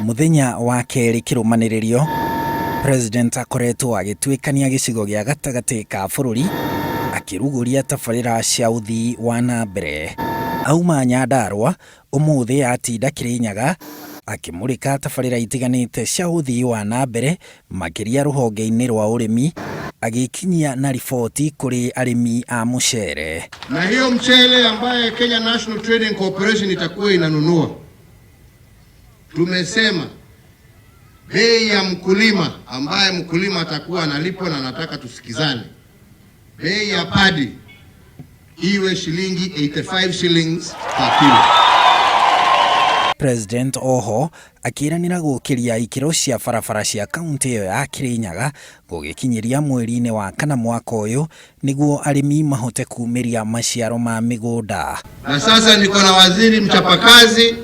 Mũthenya wa kerĩ kĩrũmanĩrĩrio, President akoretwo agĩtuĩkania gĩcigo gĩa gatagatĩ ka bũrũri akĩrugũria tabarĩra cia ũthii wa na mbere. Auma Nyandarua ũmũthĩ atinda Kĩrĩnyaga akĩmũrĩka tabarĩra itiganĩte cia ũthii wa na mbere makĩria rũhonge-inĩ rwa ũrĩmi agĩkinyia na riboti kũrĩ arĩmi a mũcere. Na hiyo mchele ambaye Kenya National Trading Corporation itakuwa inanunua, tumesema bei ya mkulima ambaye mkulima atakuwa analipwa, na nataka tusikizane, bei ya padi iwe shilingi 85 shillings per kilo. President oho akĩranĩra gũkĩria ikĩro cia barabara cia kaunti ĩyo ya Kirinyaga gũgĩkinyĩria mweri-inĩ wa kana mwaka ũyũ nĩguo arĩmi mahote kumĩria maciaro ma mĩgũnda. Na sasa niko na waziri mchapakazi,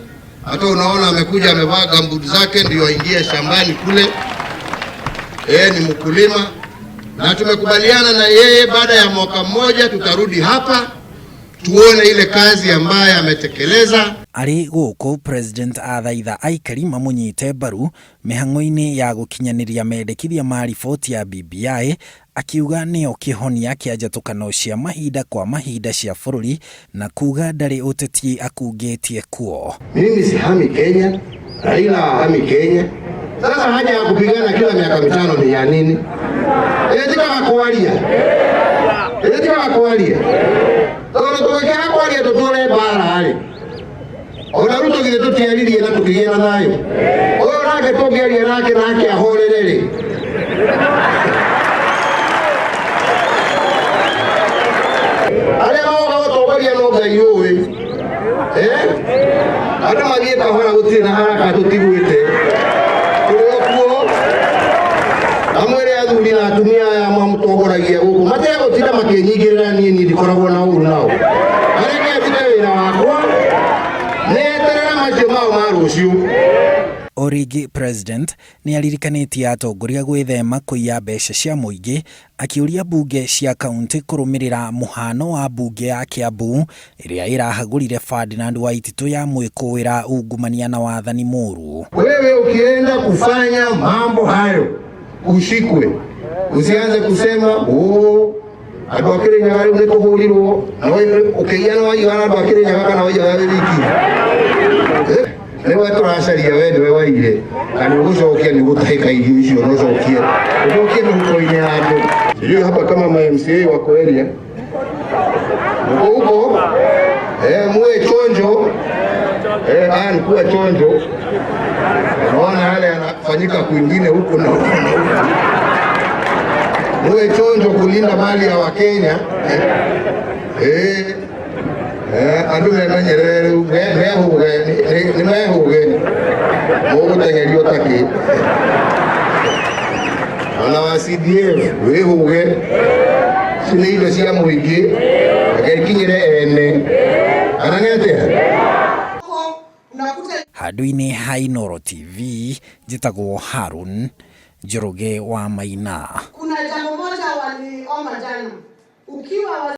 hata unaona amekuja amevaa gambuti zake ndio aingie shambani kule. Yeye ni mkulima na tumekubaliana na yeye, baada ya mwaka mmoja tutarudi hapa tuone ile kazi ambayo ametekeleza. Arĩ gũkũ President athaitha aikari mamũnyite mbaru mĩhang'o-inĩ ya gũkinyanĩria mendekithia ma riboti ya BBI akiuga nĩyo kĩhonia kĩa njatũkano cia mahinda kwa mahinda cia bũrũri na kuga ndarĩ ũteti akungĩtie kuo. Mimi sihami Kenya, Raila hahami Kenya. Sasa haja ya kupigana kila miaka 5 ni ya nini? Ĩtikaga kwaria, ĩtikaga kwaria, tondũ tũngĩaga kwaria tũtũre mbara rĩ, ona Ruto githĩ tũtiaririe na tũkĩgĩa na thayũ, ũyũ nake tũngĩaria nake nake ahorere rĩ. Arĩa magoka gũtongoria no Ngai ũĩ, andũ mathiĩ kahora gũtirĩ na haraka tũtiguĩte tũrĩ o kuo. Amwĩre athuri na atumia aya mamũtongoragia gũkũ mategũtinda makĩnyingĩrĩra niĩ, niĩ ndikoragwo na ũru nao, areke njute wĩra wakwa neterera macio mao ma rũciũ. O rĩngĩ President nĩ aririkanĩtie atongoria gwĩthema kũiya mbeca cia mũingĩ akĩũria mbunge cia kaunti kũrũmĩrĩra mũhano wa mbunge ya Kiambu ĩrĩa ĩrahagũrire Ferdinand Waititu ya mwĩkũĩra ungumania na wathani mũru. Wewe ukienda kufanya mambo hayo ushikwe, usianze kusema oh, andũ a Kĩrĩnyaga rĩu nĩ tũhũrirwo na ũkĩiya na waiga na andũ a Kĩrĩnyaga kana waiyaga wĩ wiki. Nĩwe tũracaria, we nĩwe waire na nĩ ũgũcokia, nĩ ũgũtahĩka irio icio na ũcokie ũcokie mĩhuko-inĩ ya andũ. Sijui hapa kama ma MCA wako area mko huko, muwe chonjo, kuwa chonjo. Unaona yale yanafanyika kwingine huko na huko na huko. Muwe chonjo kulinda mali ya Wakenya. Andu memenyerere riu, mehuge, ni mehuge, mũgũteng'erio takĩ. Ona wa CDF wĩhũge, ici nĩ indo cia mũingĩ, reke ikinyĩre ene. Kana nĩ atĩa? Handũ-inĩ ha Inooro TV njĩtagwo Harun Njoroge wa Maina. Kuna jambo moja waliomba jana, ukiwa